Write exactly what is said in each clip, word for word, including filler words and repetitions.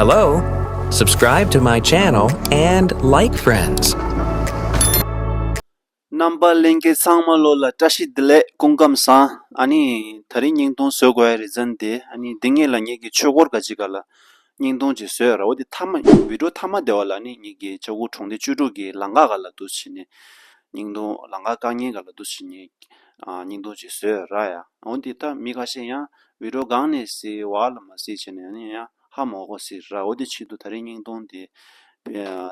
Hello, subscribe to my channel and like friends. རྣམ་པ་ལྷན་རྒྱས་ཚང་མ་ལོ་ལ་བཀྲ་ཤིས་བདེ་ལེགས། སྐུ་ཁམས་བཟང་། ཨ་ནི་ད་རིང་བརྙན་ཐུང་བཟོ་དགོས་ཡ་རི་ཛན་དེ། ཨ་ནི་འདི་ངེད་ལ་ངེད་ཀྱི་ཆོས་སྐོར་ག་ཅིག་ག་ལ་བརྙན་ཐུང་ཅིག་བཟོས་ར། འོ་དེ་མཐའ་མ་བི་ཌིའོ་མཐའ་མ་དེ་བ་ལ་ཨ་ནི་ངེད་ཀྱི་ལྕགས་སྒོ་གྲོང་སྡེ་བཅུ་དྲུག་གི་ལམ་ཁ་ག་ལ་འདུག་བྱས་ནས་བརྙན་ཐུང་ལམ་ཁ་དཀའ་ངལ་ག་ལ་འདུག་བྱས་ནས་ཨ་བརྙན་ཐུང་ཅིག་བཟོས་ར་ཡ། འོ་དེ་ད་མི་ཁ་ཤས་ཡང་བི་ཌིའོ་སྒང་ནས་གཟིགས་བ་ལ་མ་གཟིགས་བྱས་ནས་ཨ་ནི་ཡང་། ཧ་མ་གོ་སྲིད་ར། འོ་དེ་ཆེད་དུ་ད་རིང་བརྙན་ཐུང་དེ་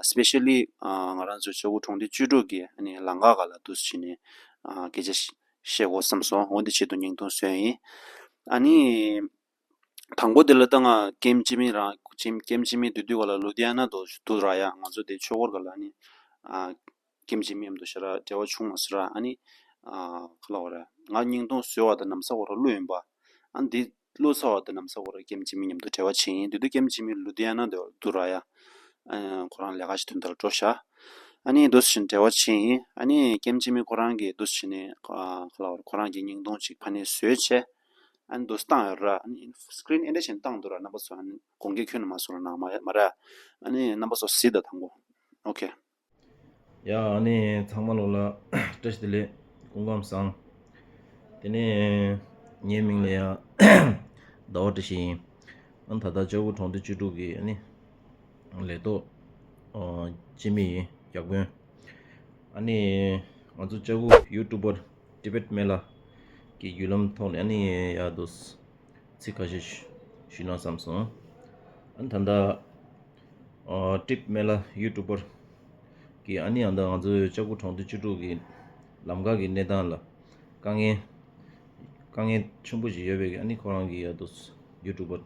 སི་པེ་ཤལ་ལི་ང་རང་ཚོ་ལྕགས་སྒོ་གྲོང་སྡེ་བཅུ་དྲུག་གི་ཨ་ནི་ལམ་ཁ་ག་ལ་འདུག་བྱས་ནས་སྐད་ཆ་བཤད་དགོས་བསམ་སོང་། འོ་དེ་ཆེད་དུ་བརྙན་ཐུང་བཟོས་ཡིན། ཨ་ནི་དང་པོ་དེ་ལ་ད་ང་ཀེམ་ཅི་མི་རང་ཀེམ་ཅི་མི་དུས་དུས་ག་ལ་ལུ་དྷི་ཡ་ན་དུ་འདུག་ར་ཡ། ང་ཚོ་དེ་ཆོས་སྐོར་ག་ལ་ཨ་ནི། ཀེམ་ཅི་མི་མཉམ་དུ་ཞེ་དྲག་འབྲེལ་བ་བྱུང་མ་སོང་ར། ཨ་ནི། ཨ་ག་ལབ་དགོས་རེད། ང་བརྙན་ཐུང་བཟོ་བ་དང་ལམ་སང་ཁོ་རང་བླུགས་ཡིན་པ། ཨ་ནི་འདི་བླུགས་ཚར་བ་དང་ལམ་སང་ཁོ་རང་ཀེམ་ཅི་མི་མཉམ་དུ་འབྲེལ་བ་བྱས་ཡིན། དེ་དུས་ཀེམ་ཅི་མི་ལུ་དྷི་ཡ་ན་དུ་འདུག་ར་ཡ། ཨ་ཁོ་རང་ལས་ཀ་ཞིག་དོན་དག་ལ་འགྲོ་ཤག་ཨ་ནི་འདུག་སེ་བྱས་ནས་འབྲེལ་བ་བྱས་ཡིན། ཨ་ནི་ཀེམ་ཅི་མི་ཁོ་རང་གིས་འདུག་སེ་བྱས་ནས་ཨ་ག་ལབ་དགོས་རེད། ཁོ་རང་གིས་བརྙན་ཐུང་ཅིག་ཕ་ནས་བཟོས་བྱས། ཨ་ནི་འདུག་སེ་བཏང་ཡོད་ར། ཨ་ནི་སི་ཀི་རིན་ཨེ་འདྲ་བྱས་ནས་བཏང་འདུག་ར། རྣམ་པ་ཚོ་ཨ་ནི་དགོངས་འགལ་ཁྱོན་ནས་མ་བཟོ་རོགས་གནང་། མ་མ་ར། ཨ་ནི་རྣམ་པ་ཚོ་གཟིགས་དང་དང་པོ། ཨོ་ཁེ། ཡ། ཨ་ནི་ཚང་མ་ལོ་ལ་བཀྲ་ཤིས་བདེ་ལེགས། སྐུ་ཁམས་བཟང་། དེ་ནས་ངའི་མིང་ལ་ཡ་ཟླ་བ་བཀྲ་ཤིས་ཡིན། ཨ་ནི་ད་ལྟ་ལྕགས་སྒོ་གྲོང་སྡེ་བཅུ་དྲུག་གི་ཨ་ནི་ལས་ཐོག་ཨ་སྤྱི་མི་ཡིན། བརྒྱ་དགོན། ཨ་ནི་ང་ཚོ་ལྕགས་སྒོ་ཡུ་ཊུ་བར་ཏི་བེཊ་མེ་ལ་གི་བརྒྱུད་ལམ་ཐོག་ནས་ཨ་ནི་ཡ་འདུག་སེ་ཚིག་ཁ་ཤས་ཞུ་ན་བསམ་སོང་། ཨ་ནི་ད་ལྟ་ཨ་ཏི་བེཊ་མེ་ལ་ཡུ་ཊུ་བར་གི་ཨ་ནི་ཡང་ད་ང་ཚོའི་ལྕགས་སྒོ་གྲོང་སྡེ་བཅུ་དྲུག་གི་ལམ་ཁ་གི་གནས་སྟངས་ལ་དཀའ་ངལ་དཀའ་ངལ་ཆེན་པོ་ཞིག་ཡོད་པའི་ཨ་ནི་ཁོ་རང་གི་ཡ་འདུག་སེ་ཡུ་ཊུ་བར་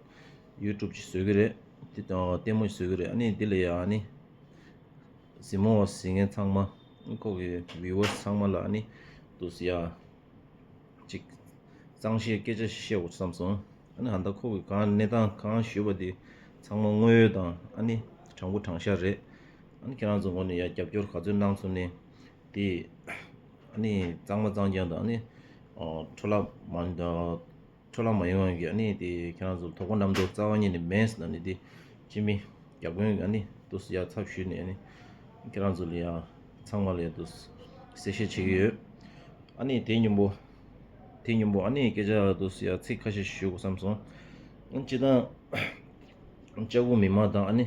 ཡུ་ཊུབ་ཅིག་བཟོ་གི་རེད། དེ་དང་ལྟད་མོ་ཞིག་བཟོ་གི་རེད། ཨ་ནི་འདི་ལ་ཡ་ཨ་ནི་གཟིགས་མོ་བ་གཟིགས་མཁན་ཚང་མ་ཁོ་གི་བིའུ་ཝར་སི་ཚང་མ་ལ་ཨ་ནི་འདུག་སེ་ཡ་ཅིག་གཙང་བཤད་སྐད་ཆ་ཞིག་བཤད་དགོས་བསམ་སོང་། ཨ་ནི་ཧ་ད་ཁོ་གི་གང་གནས་སྟངས་གང་ཞུས་པ་དེ་ཚང་མ་དངོས་ཡོད་དང་ཨ་ནི་དྲང་པོ་དྲང་བཞག་རེད། ཨ་ནི་ཁྱེད་རང་ཚོ་ངོས་ནས་ཡ་རྒྱབ་སྐྱོར་ག་ཚོད་གནང་ཐུབ་ནས་དེ་ཨ་ནི་གཙང་མ་གཙང་རྐྱང་དང་ཨ་ནི་འཕྲོ་བརླག་མ་འཕྲོ་བརླག་མ་ཡོང་བའི་ཨ་ནི་དེ་ཁྱེད་རང་ཚོ་དོ་ཁུར་རྣམ་རྟོག་རྩ་བ་ཉིད་ནས་མེད་ཟེར་ནས་དེ་སྤྱི་མི་རྒྱབ་མཁན་གྱི་ཨ་ནི་འདུག་སེ་ཡ་ཚབ་ཞུས་ནས་ཨ་ནི་ཁྱེད་རང་ཚོ་ལ་ཡ་ཚང་མ་ལ་ཡ་འདུག་སེ་གསལ་བཤད་བྱེད་ཀྱི་ཡོད། ཨ་ནི་དེ་མཉམ་པོ་དེ་མཉམ་པོ་ཨ་ནི་སྐད་ཆ་འདུག་སེ་ཡ་ཚིག་ཁ་ཤས་ཞུ་དགོས་བསམ་སོང་། ཨ་ནི་སྤྱི་བཏང་ལྕགས་སྒོ་མི་མང་དང་ཨ་ནི་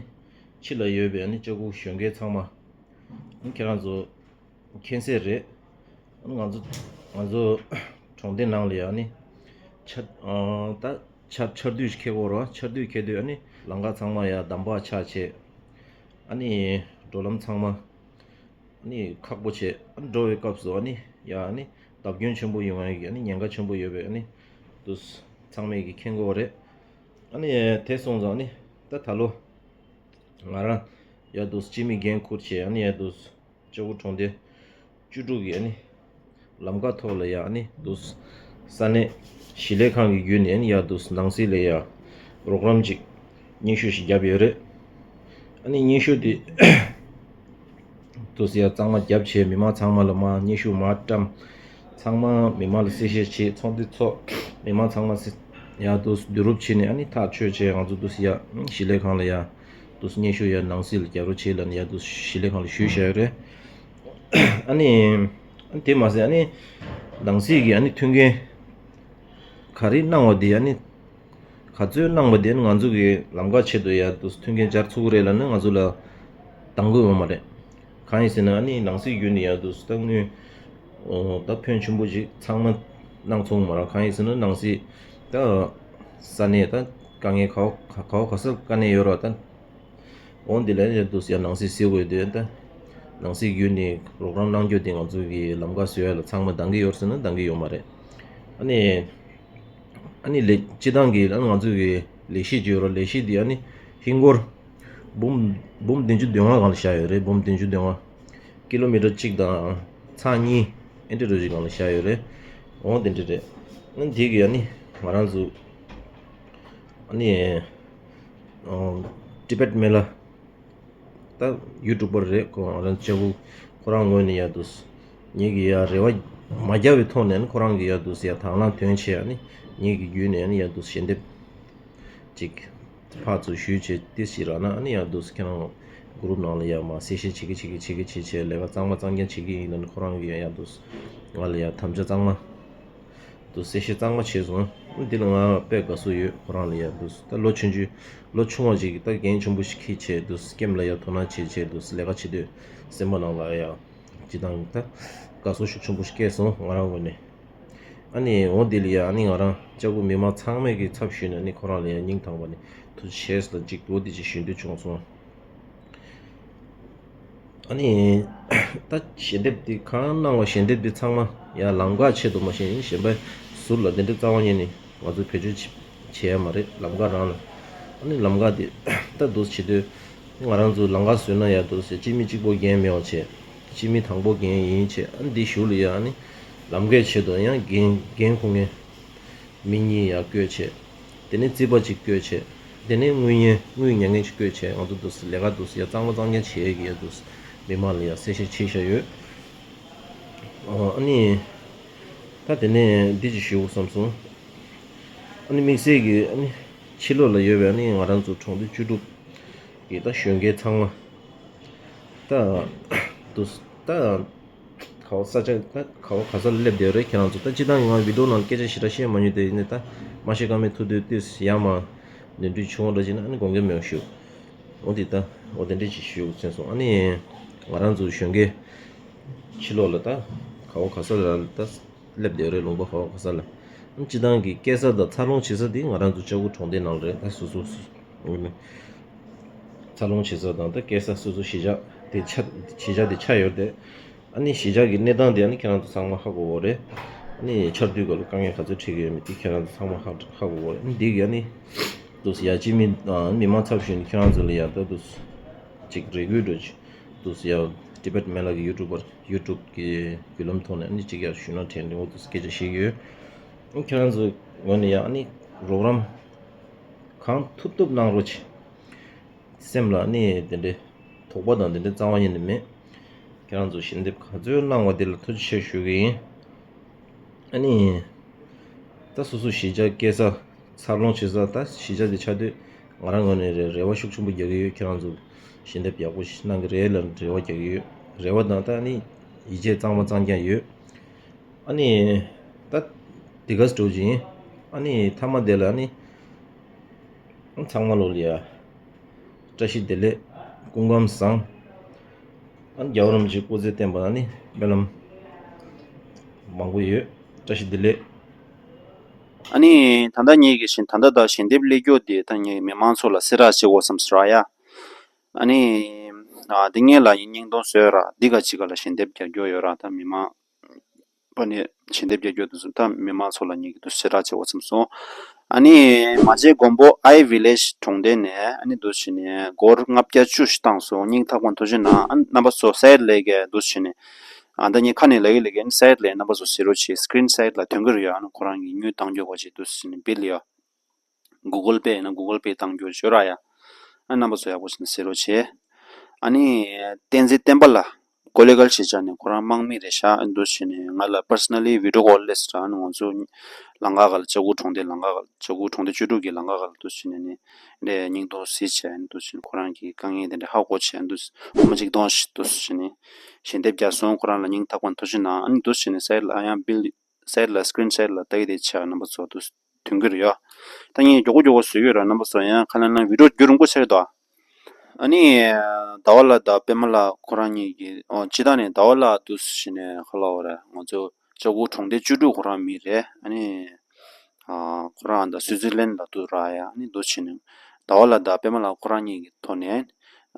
ཕྱི་ལ་ཡོད་པའི་ཨ་ནི་ལྕགས་སྒོ་གཞོན་སྐྱེས་ཚང་མ་ཨ་ནི་ཁྱེད་རང་ཚོ་མཁྱེན་གསལ་རེད། ང་ཚོ་ང་ཚོ་གྲོང་སྡེ་ནང་ལ་ཡ་ནི་ཆར་ཨ་ད་ཆར་ཆར་དུས་ཤིག་ཁེལ་གོ་ར། ཆར་དུས་ཁེལ་དུས་ཨ་ནི་ལམ་ཁ་ཚང་མ་ཡ་འདམ་བག་ཆགས་བྱས། ཨ་ནི་འགྲོ་ལམ་ཚང་མ་ཨ་ནི་ཁག་པོ་བྱས། ཨ་ནི་འགྲོ་བའི་སྐབས་སུ་ཨ་ནི་ཡ་ཨ་ནི་བརྡབ་སྐྱོན་ཆེན་པོ་ཡོང་ཡ་གི་ཨ་ནི་ཉེན་ཁ་ཆེན་པོ་ཡོད་པས་ཨ་ནི་དུ་ཚང་མས་གི་མཁྱེན་གོ་རེད། ཨ་ནི་དེ་སོང་ཙང་ཨ་ནི་ད་ད་ལོ་ང་རང་ཡ་དུ་སྤྱི་མི་འགན་འཁུར་བྱས་ཨ་ནི་ཡ་དུ། ལྕགས་སྒོ་གྲོང་སྡེ་བཅུ་དྲུག་གི་ཨ་ནི་ལམ་ཁ་ཐོག་ལ་ཡ་ཨ་ནི་འདུག་ས་གནས་གཞིས་ལས་ཁང་གི་བརྒྱུད་ནས་ཨ་ནི་ཡ་འདུག་ནང་སྲིད་ལ་ཡ་རོགས་རམ་ཅིག་སྙན་ཞུ་ཞིག་བརྒྱབ་ཡོད་རེད། ཨ་ནི་སྙན་ཞུ་དེ་འདུག་ས་ཡ་གཙང་མ་བརྒྱབ་བྱས་མི་མང་ཚང་མ་ལ་མ་སྙན་ཞུ་མ་བཀྲམ། ཚང་མ་མི་མང་ལ་གསལ་བཤད་བྱས། ཚོགས་འདུ་ཚོགས། མི་མང་ཚང་མ་སེ་ཡ་འདུག་བསྡུ་རུབ་བྱས་ནས་ཨ་ནི་ཐག་ཆོད་བྱས་ང་ཚོ་འདུག་ས་ཡ་གཞིས་ལས་ཁང་ལ་ཡ་འདུག་སྙན་ཞུ་ཡ་ནང་སྲིད་ལ་རྒྱབ་རོགས་བྱེད་ལབ་ནས་ཡ་འདུག་གཞིས་ལས་ཁང་ལ་ཞུས་བཞག་ཡོད་རེད། ཨ་ནི་དེ་མ་ཟད་ཨ་ནི་ནང་སྲིད་ཀྱི་ཨ་ནི་མཐུན་རྐྱེན་ག་རེ་གནང་བ་དེ་ཨ་ནི་ག་ཚོད་གནང་བ་དེ་ཨ་ནི་ང་ཚོ་གི་ལམ་ཁ་ཆེད་དུ་ཡ་འདུག་མཐུན་རྐྱེན་སྦྱར་ཚུགས་ཀྱི་རེད་ལབ་ན་ང་ཚོ་ལ་འདང་གི་ཡོད་མ་རེད། གང་ཡིན་ཟེར་ན་ཨ་ནི་ནང་སྲིད་བརྒྱུད་ནས་ཡ་འདུག་ད་དངུལ་ད་ཕོན་ཆེན་པོ་ཅིག་ཚང་མ་གནང་ཚུགས་མ་རེད། གང་ཡིན་ཟེར་ན་ནང་སྲིད་ད་ས་གནས་ད་དཀའ་ངལ་ག་བ་ག་བ་ག་ས་དཀའ་གནད་ཡོད་ར་ད། འོ་འདི་ལ་ཡ་འདུག་ཡ་ནང་སྲིད་སེལ་དགོས་དུས་ད་ནང་སྲིད་བརྒྱུད་ནས་རོགས་རམ་གནང་རྒྱུ་དེ་ང་ཚོ་གི་ལམ་ཁ་བཟོ་ཡ་ལ་ཚང་མ་འདང་གི་ཡོད་ཟེར་ན་འདང་གི་ཡོད་མ་རེད། ཨ་ནི་ཨ་ནི་ལས་སྤྱི་བཏང་གི་ཨ་ནི་ང་ཚོ་གི་ལས་གཞི་ཅིག་ཡོད་ར། ལས་གཞི་འདི་ཨ་ནི་ཧིན་སྒོར་འབུམ་འབུམ་བདུན་ཅུ་དོན་ལྔ་སྒང་ལ་བཞག་ཡོད་རེད། འབུམ་བདུན་ཅུ་དོན་ལྔ། ཀི་ལོ་མི་ཊར་གཅིག་དང་ཚེག་གཉིས་ཨེ་འདྲ་རུ་ཅིག་སྒང་ལ་བཞག་ཡོད་རེད། འོ་དེ་འདྲ་རེད། ཨ་འདི་གི་ཨ་ནི་ང་རང་ཚོ་ཨ་ནི་ཨོ་ཏི་བེཊ་མེ་ལ་ད་ཡུ་ཊུབ་པར་རེད། ཁོ་ང་རང་ལྕགས་སྒོ་ཁོ་རང་ངོས་ནས་ཡ་འདུག་ངེད་ཀྱི་ཡ་རེ་བ་མ་བརྒྱབ་པའི་ཐོག་ནས་ཨ་ནི་ཁོ་རང་གི་ཡ་འདུག་ཡ་དང་བླངས་དོན་ཆེ་ཨ་ནི་ངེད་ཀྱི་བརྒྱུད་ནས་ཨ་ནི་ཡ་འདུག་ཞལ་འདེབས་ཅིག་ ཕར་ཚུར་ཞུས་བྱས་ཏེ་ཞིག་རག་ན། ཨ་ནི་ཡང་འདུག་སེ་ཁྱེད་རང་གུ་རུབ་ནང་ལ་ཡང་མར་གསལ་བཤད་བྱེད་ཀྱི་བྱེད་ཀྱི་བྱེད་ཀྱི་བྱེད་བྱས་ལས་ཀ་གཙང་མ་གཙང་རྐྱང་བྱེད་ཀྱི་ཡིན་ན་ནི། ཁོ་རང་གིས་ཡང་ཡང་འདུག་སེ་ང་ལ་ཡང་དམ་བཅའ་གཙང་མ་འདུག་གསལ་བཤད་གཙང་མ་བྱས་སོང་། འདི་ལ་ང་དཔེ་དགའ་བསུ་ཡོད། ཁོ་རང་ལ་ཡང་འདུག་སེ་ད་ལོ་ཆུང་ཆུང་ལོ་ཆུང་བ་ཅིག་གིས་ད་འགན་ཆེན་པོ་ཞིག་འཁྱེར་བྱས་འདུག་སེ་སྐྱེམས་ལ་ཡང་དོ་སྣང་བྱེད་བྱས་འདུག་སེ་ལས་ཀ་བྱེད་དུས་སེམས་པ་ནང་ལ་ཡང་ཅི་དང་ད་དགའ་བསུ་ཤུགས་ཆེན་པོ་ཞིག་སྐྱེས་སོང་ང་རང་ངོས་ནས། ཨ་ནི་འོ་འདི་ལ་ཡ་ཨ་ནི་ང་རང་ལྕགས་པོ་མི་མང་ཚང་མས་ཀྱི་ཚབ་ཞུས་ནས་ཨ་ནི་ཁོ་རང་ལ་ཡ་སྙིང་ཐག་པ་ནས་ཐུགས་རྗེ་ཆེ་ལ་གཅིག་འོ་འདི་ཅིག་ཞུ་འདོད་བྱུང་སོང་། ཨ་ནི་ད་ཞལ་འདེབས་འདི་གང་གནང་བ་ཞལ་འདེབས་འདི་ཚང་མ་ཡ་ལམ་ཁ་ཆེད་དུ་མ་གཞི་གཞན་པའི་ཟུར་ལ་འདི་འདྲ་རྩ་བ་ཉིད་ནས་ང་ཚོ་བེད་སྤྱོད་བྱེད་ཡ་མ་རེད། ལམ་ཁ་རང་ལ། ཨ་ནི་ལམ་ཁ་འདི་ད་འདུག་བྱེད་དུས་ང་རང་ཚོ་ལམ་ཁ་བཟོས་ན་ཡ་འདུག་ཟེར་གཅིག་མི་གཅིག་པོ་འགན་མེད་པ་བྱས། སྤྱི་མི་དང་པོ་འགན་ཡིན་བྱས། ཨ་ནི་འདི་གཞུག་ལ་ཡང་ནི་ལམ་ཁའི་ཆེད་དུ་ཡང་འགན་འགན་འཁུར་མཁན་མི་གཉིས་ཡར་བསྐོས་བྱས། དེ་ནས་རྩིས་པ་གཅིག་བསྐོས་བྱས། དེ་ནས་དངུལ་གཉེར་དངུལ་ཉོ་མཁན་གཅིག་བསྐོས་བྱས། ང་ཚོ་འདུག་སེ་ལས་ཀ་འདུག་སེ་ཡ་གཙང་མ་གཙང་རྐྱང་བྱེད་ཡས་ཀྱི་ཡ་འདུག་སེ་མི་མང་ལ་ཡ་གསལ་བཤད་བྱས་བཞག་ཡོད། ཨ་ནི་ད་དེ་ནས་འདི་ཅིག་ཞུ་དགོས་བསམ་སོང་། ཨ་ནི་དམིགས་བསལ་གྱི་ཨ་ནི་ཕྱི་ལོགས་ལ་ཡོད་པའི་ཨ་ནི་ང་རང་ཚོ་གྲོང་སྡེ་བཅུ་དྲུག་གི་ད་གཞོན་སྐྱེས་ཚང་མ་ད་དུ་ད་ག་བ་ས་ཆ་ད་ག་བ་ག་ས་ལ་སླེབས་བསྡད་ཡོད་རེད། ཁྱེད་རང་ཚོ་ད་སྤྱིར་བཏང་གི་ང་བི་ཌིའོ་ནང་སྐད་ཆ་ཞེ་དྲག་བཤད་མ་མྱོང་དེ་ཡིན་ནའི་ད་མ་ཤེས་ཀ་མེད་ཐུག་དུས་ཏོག་ཙམ་ཡར་མར་ནོར་འཁྲུལ་བྱུང་བ་འདྲ་བྱས་ན་ཨ་ནི་དགོངས་འགལ་མེད་པ་ཞུ། འོ་འདི་ད་འོ་དེ་འདྲས་ཅིག་ཞུ་མཚན་སོང་། ཨ་ནི་ང་རང་ཚོ་གཞོན་སྐྱེས་ཕྱི་ལོགས་ལ་ད་ག་བ་ག་ས་ལ་ད་སླེབས་བསྡད་ཡོད་རེད། ལུང་པ་ག་བ་ག་ས་ལ། ཨ་ནི་སྤྱིར་བཏང་གི་སྐྱེས་ས་དང་འཚར་ལོངས་བྱེད་ས་དེ་ང་རང་ཚོ་ལྕགས་པོ་གྲོང་སྡེ་ནང་རེད། ད་སོ་སོ་སོ་འཚར་ལོངས་བྱེད་ས་དང་ད་སྐྱེས་ས་སོ་སོ་གཞིས་ཆགས་དེ་ཆ་གཞིས་ཆགས་དེ་ཆགས་ཡོད་དེ། ཨ་ནི་གཞིས་ཆགས་ཀྱི་གནས་སྟངས་དེ་ཨ་ནི་ཁྱེད་རང་ཚོ་ཚང་མ་ཧ་གོ་གི་རེད། ཨ་ནི་ཆར་དུས་སྐབས་ལ་དཀའ་ངལ་ག་ཚོད་འཕྲད་ཀྱི་ཡོད་མེད་དེ་ཁྱེད་རང་ཚོ་ཚང་མ་ཧ་ཧ་གོ་གི་རེད། ཨ་ནི་འདི་གི་ཨ་ནི་འདུག་སེ་ཡ་སྤྱི་མི་ཨ་མི་མང་ཚབ་ཞུས་ནས་ཁྱེད་རང་ཚོ་ལ་ཡ་ད་འདུག་སེ་ཅིག་རེ་སྐུལ་འདྲ་ཅིག་འདུག་སེ་ཡ་ཊི་བེཊ་མེ་ལགས་ཀྱི་ཡུ་ཊུབ་པར་ཡུ་ཊུབ་ཀྱི་བརྒྱུད་ལམ་ཐོག་ནས་ཨ་ནི་ཅིག་ཡ་ཞུས་ན་དྲན་འདུག་འདུག་སེ་སྐད་ཆ་བཤད་ཀྱི་ཡོད། ཨ་ཁྱེད་རང་ཚོ་ངོས་ནས་ཡ་ཨ་ནི་རོགས་རམ་གང་ཐུབ་ཐུབ་གནང་རོགས་བྱེད། སེམས་ལ་ནི་དེ་འདྲའི་དོགས་པ་དང་དེ་འདྲའི་རྩ་བ་ཉིད་ནས་མེད། ཁྱེད་རང་ཚོ་ཞལ་འདེབས་ག་ཚོད་གནང་བ་དེ་ལ་ཐུགས་རྗེ་ཆེ་ཞུ་གི་ཡིན། ཨ་ནི། ད་སོ་སོ་གཞིས་ཆགས་སྐྱེས་ས་འཚར་ལོངས་བྱེད་ས་ད་གཞིས་ཆགས་དེ་ཆགས་དུས་ང་རང་ངོས་ནས་རེ་རེ་བ་ཤུགས་ཆེན་པོ་རྒྱག་གི་ཡོད། ཁྱེད་རང་ཚོ་ཞལ་འདེབས་ཡག་པོ་ཞིག་གནང་གི་རེད་ལ་རེ་བ་རྒྱག་གི་ཡོད། རེ་བ་དང་ད་ནི་ཡིད་ཆེས་གཙང་མ་གཙང་རྐྱང་ཡོད། ཨ་ནི། ད་འདི་ག་སྤྲོ་ཅིང་ཨ་ནི་མཐའ་མ་དེ་ལ་ཨ་ནི། ཚང་མ་ལོ་ལ་ཡ། བཀྲ་ཤིས་བདེ་ལེགས། སྐུ་ཁམས་བཟང་། ཨ་ནི་རྒྱལ་བ་རིན་པོ་ཆེའི་སྐུ་ཚེ་བརྟན་པ་ཨ་ནི་སྨོན་ལམ་མང་པོ་ཡོད། བཀྲ་ཤིས་བདེ་ལེགས། ཨ་ནི་ད་ལྟ་ངེད་ཀྱི་ཞིང་ད་ལྟ་ད་ཞལ་འདེབས་སླེབས་རྒྱུ་དེ་ད་ངེད་མི་མང་ཚོ་ལ་གསལ་བསྒྲགས་བྱེད་དགོས་བསམ་སོང་ར་ཡ། ཨ་ནི། ཨ་འདི་ངེད་ལ་ཡིན་སྙིང་སྟོང་བཟོས་ར་འདི་ག་ཅི་ག་ལ་ཞལ་འདེབས་རྒྱག་རྒྱུ་ཡོད་ར་ད་མི་མང་། པ་ནས་ཞལ་འདེབས་རྒྱག་རྒྱུ་དེ་ཚོ་ད་མི་མང་ཚོ་ལ་ངེད་ཀྱི་དུ་ཞེ་དྲག་བྱེད་དགོས་བསམ་སོང་། ཨ་ནི་མ་བྱན་མགོན་པོ་ཨའི་ཝི་ལེཇ་གྲོང་སྡེ་ནས་ཨ་ནི་འདུག་བྱས་ནས་སྒོར་ལྔ་བརྒྱ་བཅུ་ཞིག་བཏང་སོང་། སྙིང་ཐག་པ་ཐུགས་རྗེ་གནང་། ཨ་ནི་རྣམ་པ་ཚོ་སའེ་ཌི་ལས་ཀྱི་འདུག་བྱས་ནས་ཨ་ད་ངས་ཁ་ནས་ལབ་ཀྱི་ལབ་ཀྱི་ཨ་ནི་སའེ་ཌི་ལས་རྣམ་པ་ཚོ་གཟིགས་རོགས་བྱེད། སི་ཀི་རིན་སའེ་ཌི་ལ་ཐོན་གྱི་རེད་ཡ། ཨ་ནི་ཁོ་རང་གི་དངུལ་བཏང་རྒྱུ་ག་ཅིག་འདུག་བྱས་ནས་བིལ་ཡ། གུ་གལ་པེ་ཡིན་ན་གུ་གལ་པེ་བཏང་རྒྱུ་ཡོད་ར་ཡ། ཨ་རྣམ་པ་ཚོ་ཡག་པོ་བྱས་ནས་གཟིགས་རོགས་བྱེད། ཨ་ནི་བསྟན་འཛིན་བསྟན་པ་ལགས། ཀོ་ལེ་གལ་གཞིས་ཆགས་ནས་ཁོ་རང་དམག་མི་རེད་ཤག་འདུག་བྱས་ནས་ང་ལ་པར་སོ་ན་ལི་བི་ཌི་ཡོ་ཀོལ་སླེབས་སོང་། ཨ་ནི་ང་ཚོ་ལམ་ཁ་སྒང་ལ་ལྕགས་ཁུག་གྲོང་སྡེ་ལམ་ཁ་སྒང་ལ་ལྕགས་ཁུག་གྲོང་སྡེ་བཅུ་དྲུག་གི་ལམ་ཁ་སྒང་ལ་འདུག་བྱས་ནས་ནི་འདྲེ་སྙིང་སྟོབས་གཟིགས་བྱས་འདུག་བྱས་ནས་ཁོ་རང་གི་དཀའ་ངལ་དེ་འདྲ་ཧ་གོ་བྱས་འདུག་སྒོར་མོ་གཅིག་སྟོང་ཞིག་འདུག་བྱས་ནས་ཞལ་འདེབས་རྒྱག་སོང་། ཁོ་རང་ལ་སྙིང་ཐག་པ་ནས་ཐུགས་རྗེ་གནང་། ཨ་ནི་འདུག་བྱས་ནས་སའེ་ཌི་ལ་ཡང་བིལ་སའེ་ཌི་ལ་སི་ཀི་རིན་སའེ་ཌི་ལ་ལྟ་གི་དེ་ཆ་རྣམ་པ་ཚོ་འདུག་ཐོན་གྱི་རེད་ཡ། ད་ངས་མགྱོགས་པོ་མགྱོགས་པོ་བཟོས་ཡོད་ར། རྣམ་པ་ཚོ་ཡང་ཁ་ལན་ན་བི་ཌི་ཡོ་བརྒྱུད་རིང་པོ་ཆགས་ཀྱི་འདུག་ཨ་ནི། ཟླ་བ་ལགས་དང་པད་མ་ལགས་ཁོ་རང་གཉིས་ཀྱིས་ཨོ་སྤྱི་བཏང་ནས་ཟླ་བ་ལགས་འདུག་བྱས་ནས་ཁ་ལ་འོ་ར་ང་ཚོ་ལྕགས་ཁུག་གྲོང་སྡེ་བཅུ་དྲུག་ཁོ་རང་མི་རེད། ཨ་ནི། ཨ་ཁོ་རང་ད་སུའི་ཙི་ལན་ལ་འདུག་ར་ཡ། ཨ་ནི་འདུག་བྱས་ནས་ཟླ་བ་ལགས་དང་པད་མ་ལགས་ཁོ་རང་གཉིས་ཀྱི་ཐོག་ནས་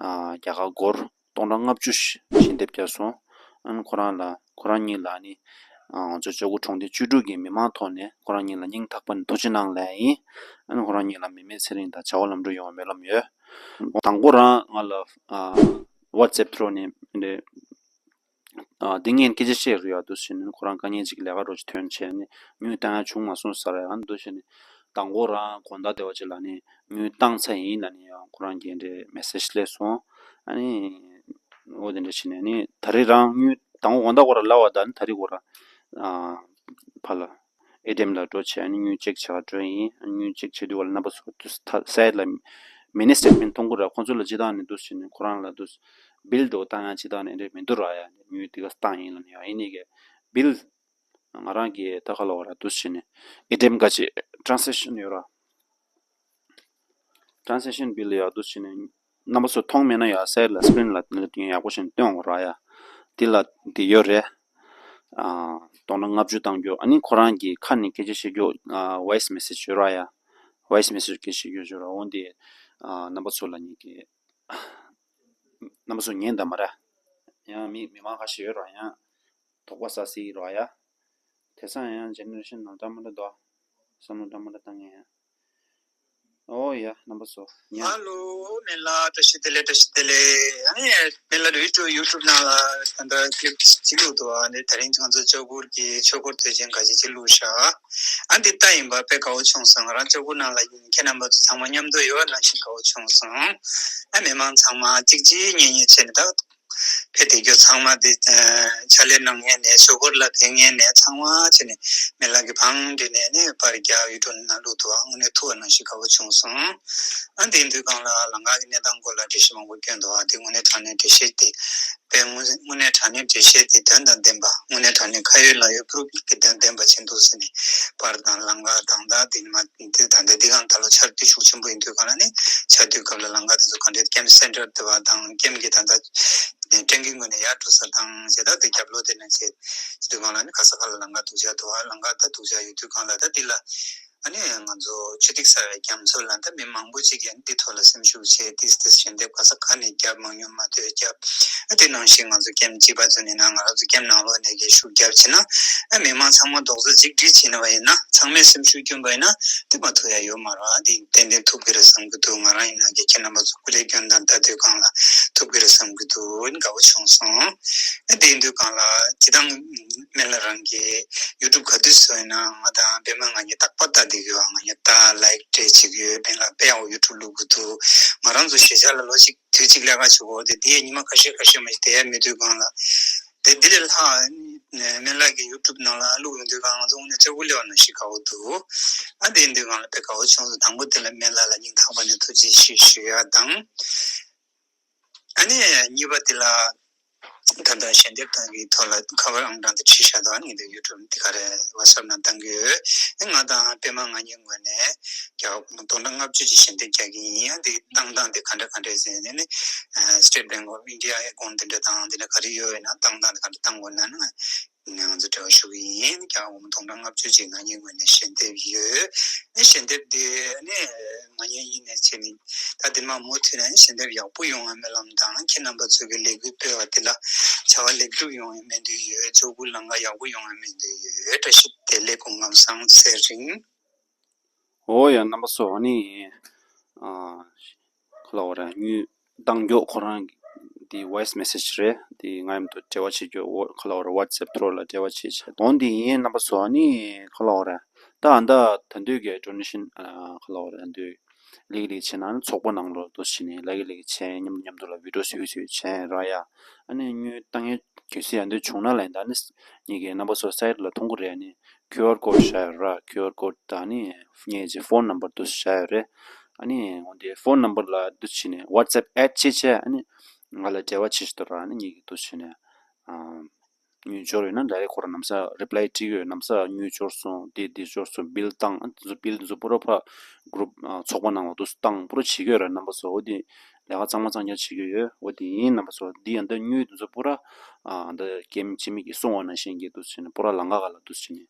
ཨ་རྒྱ་གར་སྒོར་སྟོང་ཕྲག་ལྔ་བཅུ་ཞིག་ཞལ་འདེབས་བརྒྱབ་སོང་། ཨ་ནི་ཁོ་རང་ལ་ཁོ་རང་གཉིས་ལ་ནི་ཨ་ང་ཚོ་ལྕགས་ཁུག་གྲོང་སྡེ་བཅུ་དྲུག་གི་མི་མང་ཐོག་ནས་ཁོ་རང་གཉིས་ལ་སྙིང་ཐག་པ་ནས་ཐུགས་རྗེ་གནང་ལབ་ཡིན། ཨ་ནི་ཁོ་རང་གཉིས་ལ་མི་མེད་ཚེ་རིང་དང་བྱ་བ་ལམ་འགྲོ་ཡོང་བའི་སྨོན་ལམ་ཡོད། དང་པོ་རང་ང་ལ་ཨ་ཝ་ཊི་སེབ་ཐོག་ནས་འདི་ཨ་འདི་ངས་སྐད་ཆ་བཤད་རེད་ཡ། འདུག་བྱས་ནས་ཁོ་རང་དཀའ་ངལ་ཅིག་ལས་ཀ་རོགས་ཅིག་ཐོན་བྱས་ནས་དངུལ་བཏང་ཡ་བྱུང་མ་སོང་ཟེར་ཡ། འདུག་བྱས་ནས་དང་པོ་རང་དགོང་དག་དེ་བ་ཅིག་ལ་ནི་དངུལ་བཏང་ཚར་ཡིན་ལབ་ནས་ཡང་ཁོ་རང་གིས་འདྲེ་མེ་སེ་ཇི་སླེབས་སོང་། ཨ་ནི་འོ་དེ་འདྲ་བྱས་ནས་ནི་ད་རེས་རང་དངུལ་དང་པོ་དགོང་དག་ཁོ་རང་ལབ་པ་དང་ནི་ད་རེས་ཁོ་རང་ཨ་ཕར་ལ་ ཨེ་ཊི་ཨེམ་ལ་འགྲོ་བྱས། ཨ་ནི་དངུལ་ཅེག་བྱེད་ག་འགྲོ་ཡིན། ཨ་ནི་དངུལ་ཅེག་བྱེད་དུས་བ་ལ་རྣམ་པ་ཚོ་དུས་ད་སའེ་ཊི་ལ་མི་ནི་སི་ཊེཊ་མེན་ཊི་མཐོང་གི་ར། ཁོང་ཚོ་ལ་སྤྱི་བཏང་ནས་འདུག་བྱས་ནས་ཁོ་རང་ལ་འདུག་བིལ་འགྲོ་བཏང་ཡ་སྤྱི་བཏང་ནས་འདྲ་མི་འདུག་ར། ཡ་དངུལ་དེ་ག་བཏང་ཡིན་ལ་ནི་ཡ་ཡིན་ནི་གི་བིལ། ང་རང་གི་ད་ག་ལ་བ་ར་འདུག་བྱས་ནས་ཨེ་ཊི་ཨེམ་ག་ཅིག་ཊེ་རན་ས་ཀེ་ཤན་ཡོད་ར། ཊེ་རན་ས་ཀེ་ཤན་བིལ་ཡོད་འདུག་བྱས་ནས་རྣམ་པ་ཚོ་མཐོང་མེད་ན་ཡ་སའེ་ཊི་ལ་སི་ཀི་རིན་ལ་ཡག་པོ་བྱས་ནས་སྟོན་དགོས་ར་ཡ། འདི་ལ་འདི་ཡོད་རེད། ཨ། སྟོང་ཕྲག་ལྔ་བཅུ་བཏང་རྒྱུ། ཨ་ནི་ཁོ་རང་གི་ཁ་ནས་སྐད་ཆ་བཤད་རྒྱུ། ཨ། ཝོ་ཡིས་མེ་སེ་ཇི་ཡོད་ར་ཡ། ཝོ་ཡིས་མེ་སེ་ཇི་སྐད་བཤད་རྒྱུ་ཡོད་ར། འོ་འདི། ཨ། རྣམ་པ་ཚོ་ལ་ཉིད་ཀྱི་རྣམ་པ་ཚོ་ཉན་དང་མ་ར། ཡང་མི་མི་མང་ཁ་ཤས་ཡོད་ར། ཡང་དོགས་པ་ཟ་སྲིད་ར་ཡ། དེང་སང་ཡང་ཇེ་ནེ་རེ་ཤན་ནང་འདྲ་མི་འདྲ་འདུག་བསམ་བློ་འདྲ་མི་འདྲ་བཏང་ངེས་ཡ། ཨོ་ཡ། རྣམ་པ་ཚོ་ཉན། ཧ་ལོ། སྨན་བླ་བཀྲ་ཤིས་བདེ་ལེགས། བཀྲ་ཤིས་བདེ་ལེགས། ཨ་ནི་སྨན་བླ་ཡུ་ཊུབ་ཡུ་ཊུབ་ནང་ལ་ད་ལྟ་ཀི་ལིབ་ཅིག་བླུགས་འདུག་ཨ་ནི་དེ་རིང་ང་ཚོ་ལྕགས་ཕུར་གྱི་ཆོས་འཁོར་དུས་ཆེན་ག་ཅིག་ཅིག་བླུགས་ཤག་ཨ་འདི་ལྟ་ཡིན་པ་དཔེ་དགའ་བོ་བྱུང་སོང་། ང་རང་ལྕགས་ཕུར་ནང་ལ་ཡིན། ཁྱེད་རྣམ་པ་ཚོ་ཚང་མ་མཉམ་དུ་ཡོད་ནང་བཞིན་དགའ་བོ་བྱུང་སོང་། ཨ་མི་མང་ཚང་མ་གཅིག་གཅིག་གཉིས་གཉིས་བྱས་ནས་ད་ཕེབས་བསྡད་རྒྱུ་ཚང་མ་དེ་ཕྱག་ལས་གནང་མཁན་ནས་ཆོས་འཁོར་ལ་ཕེབས་མཁན་ནས་ཚང་མ་བྱས་ནས་མི་ལ་གི་བང་བསྒྲིགས་ནས་ནས་པར་རྒྱག་ཡུ་ཊུབ་ནང་བླུགས་འདུག་ཨ་དངོས་གནས་ཐུགས་ནང་བཞིན་དགའ་བོ་བྱུང་སོང་། ཨ་དེ་དུས་སྒང་ལ་ལམ་ཁ་གི་གནས་སྟངས་སྐོར་ལ་འགྲེལ་བཤད་མང་པོ་བསྐྱོན་འདུག་ཨ་དེ་དངོས་གནས་དྲང་གནས་འགྲེལ་བཤད་དེ་དཔེ་དངོས་དངོས་གནས་དྲང་གནས་འགྲེལ་བཤད་དེ་དོན་དང་ལྡན་པ། དངོས་གནས་དྲང་གནས་ཁ་ཡོད་ལག་ཡོད་པུ་རུབ་ཀྱི་དོན་ལྡན་པ་བྱེད་འདུག་ཟེར་ནས། པར་དང་ལམ་ཁ་དང་། ད་དེ་ནི་མ་དེ་ད་ལྟ་འདི་གང་ད་ལོ་ཆར་དུས་ཤུགས་ཆེན་པོ་ཡིན་དུས་སྒང་ལ་ནི་ཆར་དུས་སྐབས་ལ་ལམ་ཁ་དེ་ཚོ་གང་འདྲའི་ཀེམ་སེན་ཊར་དེ་བ་དང་ཀེམ་གྱི་ད་ལྟ་ཀྲེན་གྱི་ངོས་ནས་ཡར་འགྲོ་ས་དང་བྱས། ད་དེ་རྒྱབ་ལོགས་དེ་ནས་བྱས་དུས་སྒང་ལ་ནི་ག་ས་ག་ལ་ལམ་ཁ་སྡུག་ཅག་འདུག་ཨ་ལམ་ཁ་ད་སྡུག་ཅག་ཡོད་དུས་སྒང་ལ་ད་འདི་ལ་ཨ་ནི་ང་ཚོ་ཆུ་ཐིགས་ཟ་བའི་རྒྱ་མཚོ་ལ་ད་མི་མང་པོ་ཅིག་གིས་འདི་ཐོག་ལ་སེམས་ཤུགས་བྱས། ཏིས་ཏིས་ཞལ་འདེབས་ག་ས་ག་ནས་བརྒྱབ། མང་ཉུང་མ་ཐོས་བརྒྱབ། ཨ་དེ་ནང་བཞིན་ང་ཚོ་ཀེམ་གཅིག་པ་ཚོ་ནས་ན་ང་རང་ཚོ་ཀེམ་ནང་ལོགས་ནས་གི་ཤུགས་བརྒྱབ་བྱས་ན། ཨ་མི་མང་ཚང་མ་རྡོག་རྩ་གཅིག་སྒྲིལ་བྱས་ན་བ་ཡིན་ན། ཚང་མས་སེམས་ཤུགས་བསྐྱོན་པ་ཡིན་ན་དེ་མ་ཐུབ་ཡ་ཡོད་མ་རེད། དེ་ཏན་ཏན་ཐུབ་ཀྱི་རེད་བསམ་གྱི་འདུག་ང་རང་ཡིན་ན་གི་ཁྱེད་རྣམ་པ་ཚོ་སྐུ་ལས་སྐྱོན་དང་ལྟ་དུས་སྒང་ལ་ཐུབ་ཀྱི་རེད་བསམ་གྱི་འདུག་དགའ་བོ་བྱུང་སོང་། ཨ་དེ་ཡིན་དུས་སྒང་ལ་སྤྱིར་བཏང་སྨན་བླ་རང་གི་ཡུ་ཊུབ་ག་དུས་བཟོ་ཡིན་ན་ང་དང་པད་མ་ང་གཉིས་རྟག་པར་ལྟ་བསྡད་ཀྱི་ཡོད། ང་གཉིས་ལྟ་ལའིཀ་སྤྲད་བྱེད་ཀྱི་ཡོད། སྨན་བླ་དཔེ་ཡག་པོ་ཡུ་ཊུབ་བླུག་གི་འདུག་ང་རང་ཚོ་གཞིས་ཆགས་ལ་ལོ་གཅིག་དུས་གཅིག་ལས་ཀ་བྱེད་དགོས་དེ་དེ་ཉི་མ་ཁ་ཤས་ཁ་ཤས་མ་ཞིག་བསྡད་ཡ་མེད་དུས་སྒང་ལ། དེ་འདི་ལས་ལྷག་སྨན་བླ་གི་ཡུ་ཊུབ་ནང་ལ་བླུག་ཡོང་དུས་སྒང་ང་ཚོ་དངོས་གནས་ལྕགས་ཕུར་སླེབས་པ་ནང་བཞིན་དགའ་བོ་འདུག་ཨ་དེ་ཡིན་དུས་སྒང་ལ་དཔེ་དགའ་བོ་བྱུང་སོང་། དང་པོ་དེ་ལ་སྨན་བླ་ལ་སྙིང་ཐག་པ་ནས་ཐུགས་རྗེ་ཆེ་ཞུ་ཡ་དང་། ཨ་ནི་གཉིས་པ་དེ་ལ་ད་ལྟ་ཞལ་འདེབས་བཏང་གི་ཐོག་ལ་ཁ་པར་ཨང་གྲངས་དེ་བྲིས་བཞག་འདུག་ཨ་ནི་འདི་ཡུ་ཊུབ་འདི་ག་རེ་ཝ་ཊི་སེབ་ནང་བཏང་གི་ཡོད། ཨ་ང་དང་པད་མ་ང་གཉིས་ངོས་ནས་རྒྱ་གར་སྒོར་མོ་སྟོང་ཕྲག་ལྔ་བཅུ་ཅིག་ཞལ་འདེབས་རྒྱག་གི་ཡིན། ཨ་འདི་བཏང་སྟངས་དེ་ག་འདྲ་ག་འདྲ་ཟེར་ནས་ནི། ཨ་སི་ཊེཊ་བེང་ཨོཕ་ཨིན་ཌི་ཡ་ཨེ་ཀའུན་ཊི་དེ་འདྲ་དང་དེ་འདྲ་ག་རེ་ཡོད་ཡོད་ན་བཏང་སྟངས་དེ་ག་འདྲ་བཏང་དགོས་ན་ནི་ང་ཚོ་འབྲེལ་བ་ཞུ་གི་ཡིན། རྒྱ་གར་སྒོར་མོ་སྟོང་ཕྲག་ལྔ་བཅུ་ཅིག་ང་གཉིས་ངོས་ནས་ཞལ་འདེབས་ཡོད། ཨེ་ཞལ་འདེབས་དེ་ནི་ང་གཉིས་ཡིན་ནས་བྱས་ནས་ད་དེ་མ་མུ་མཐུད་ནས་ཞལ་འདེབས་ཡག་པོ་ཡོང་བའི་སྨོན་ལམ་དང་། ཁྱེད་རྣམ་པ་ཚོ་གི་ལས་འགུལ་སྤེལ་བ་དེ་ལ་བྱ་བ་ལེགས་གྲུབ་ཡོང་བའི་སྨོན་འདུན་ཡོད། ལྕགས་ཕུར་ལམ་ཁ་ཡག་པོ་ཡོང་བའི་སྨོན་འདུན་ཡོད། བཀྲ་ཤིས་བདེ་ལེགས། སྐུ་ཁམས་བཟང་། ཚེ་རིང་། འོ་ཡ། རྣམ་པ་ཚོ་ཨ་ནི། ཨ། ག་ལ་བ་ར་དངུལ་བཏང་མགྱོགས་ཁོ་རང་དེ་ཝོ་ཡིས་མེ་སེ་ཇི་རེད། དེ་ང་མཉམ་དུ་འབྲེལ་བ་བྱེད་རྒྱུ། འོ་ག་ལ་བ་ར་ཝ་ཊི་སེབ་ཐོག་ལ་འབྲེལ་བ་བྱེད་བྱེད་དོན་དེ་ཡིན། རྣམ་པ་ཚོ་ཨ་ནི་ག་ལ་བ་ར་ད་ཨ་ད་ད་དུས་ཀྱི་ཌོ་ནེ་ཤན་ག་ལ་བ་ར་ད་དུས་ལིག་ལིག་བྱས་ན་ཚོགས་པ་ནང་ལོགས་འདུག་བྱས་ནས་ལིག་ལིག་བྱས། མཉམ་མཉམ་དུ་ལ་བི་ཌི་ཡོ་བཟོས་བཟོས་བྱས་ར་ཡ། ཨ་ནི་དངུལ་བཏང་ཡས་གལ་སྲིད་ཡང་དུས་བྱུང་ན་ལ་ཡིན། ད་ནི་ངེད་ཀྱི་རྣམ་པ་ཚོ་སའིཊ་ལ་མཐོང་གི་རེད། ཨ་ནི་ཁིའུ་ཨར་ཀོཌ་བཞག་ཡོད་ར། ཁིའུ་ཨར་ཀོཌ་དང་ནི་ངེད་ཀྱི་ཕོན་ནམ་བར་དུ་བཞག་ཡོད་རེད། ཨ་ནི་འོ་དེ་ཕོན་ནམ་བར་ལ་འདུག་བྱས་ནས་ཝ་ཊི་སེབ་ཨེཌ་བྱས་བྱས། ཨ་ནི་ང་ལ་འབྲེལ་བ་བྱེད་ཤི་ཏོ་ར། ཨ་ནི་ངེད་ཀྱི་འདུག་བྱས་ནས་ཨ་དངུལ་འབྱོར་ཡོད་ན་ཌའི་རེག་ཁོ་ར་ལམ་སང་རི་པ་ལའི་སྤྲད་ཀྱི་ཡོད། ལམ་སང་དངུལ་འབྱོར་སོང་། དེ་དེ་འབྱོར་སོང་། བིལ་བཏང་། ཨ་དེ་ཚོ་བིལ་དེ་ཚོ་པུ་ར་ཕ་གུ་རུབ་ཚོགས་པ་ནང་ལ་འདུག་བཏང་པུ་ར་བྱེད་ཀྱི་ཡོད་ར། རྣམ་པ་ཚོ་འོ་དེ་ལས་ཀ་གཙང་མ་གཙང་རྐྱང་བྱེད་ཀྱི་ཡོད། འོ་དེ་ཡིན། རྣམ་པ་ཚོ་འདི་ཡང་ད་དངུལ་དེ་ཚོ་པུ་ར་ཨ་ད་ཀེམ་སྤྱི་མི་གིས་གསུང་བ་ནང་བཞིན་གྱི་འདུག་བྱས་ནས་པུ་ར་ལམ་ཁ་ག་ལ་འདུག་བྱས་ནས་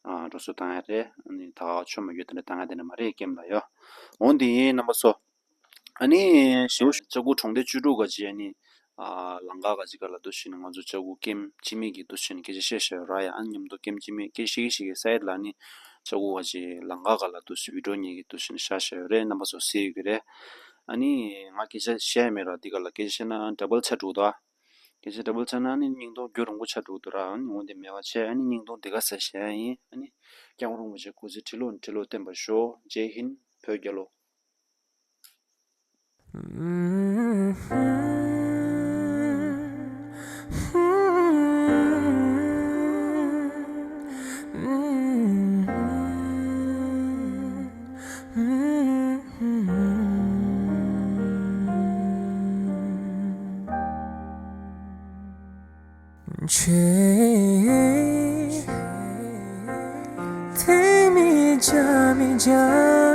ཨ་འགྲོ་སོང་བཏང་ཡ་རེད། ཨ་ནི་ད་ག་ཆོ་མ་ཡོད་དེ་འདྲ་བཏང་ཡ་དེ་འདྲ་མ་རེད། ཀེམ་ལ་ཡོད། འོ་དེ་ཡིན། རྣམ་པ་ཚོ་ཨ་ནི་ཞེའུ་ལྕགས་ཕུར་གྲོང་སྡེ་བཅུ་དྲུག་ག་ཅིག་ཨ་ནི་ཨ་ལམ་ཁ་ག་ཅིག་ག་ལ་འདུག་བྱས་ནས་ང་ཚོ་ལྕགས་ཕུར་ཀེམ་སྤྱི་མི་གིས་འདུག་བྱས་ནས་སྐད་ཆ་བཤད་བཤད་ར་ཡ། ཨ་ནི་མཉམ་དུ་ཀེམ་སྤྱི་མི་སྐད་ཆ་བཤད་ཀྱི་སའིཊ་ལ་ཨ་ནི་ལྕགས་ཕུར་ག་ཅིག་ལམ་ཁ་ག་ལ་འདུག་བྱས་བི་ཌི་ཡོ་ཉིད་ཀྱིས་འདུག་བྱས་ནས་བཞག་བཞག་ཡོད་རེད། རྣམ་པ་ཚོ་གཟིགས་ཡོད་ཀྱི་རེད། ཨ་ནི་ང་སྐད་ཆ་བཤད་ཡ་མེད་ར། འདི་ག་ལ་སྐད་ཆ་བཤད་ན་ཌབ་བལ་ཆགས་འགྲོ་གི་འདུག་ཨ། སྐད་ཆ་ཌབ་བལ་ཆགས་ན་ཨ་ནི་སྙིང་སྟོབས་རྒྱུན་རིང་པོ་ཆགས་འགྲོ་གི་འདུག་ར། ཨ་ནི་འོ་དེ་མེད་པ་བྱས། ཨ་ནི་སྙིང་སྟོབས་འདི་ག་ས་བཤད་ཡ་ཡིན། ཨ་ནི་སྐྱབས་མགོན་རིན་པོ་ཆེ་སྐུ་ཚེ་ཁྲི་ལོ་ཁྲི་ལོ་བརྟན་པར་ཤོག་ཇེ་ཧིན། བོད་རྒྱལ་ལོ། ཆེ། དེ་མི་བྱ་མི་བྱ།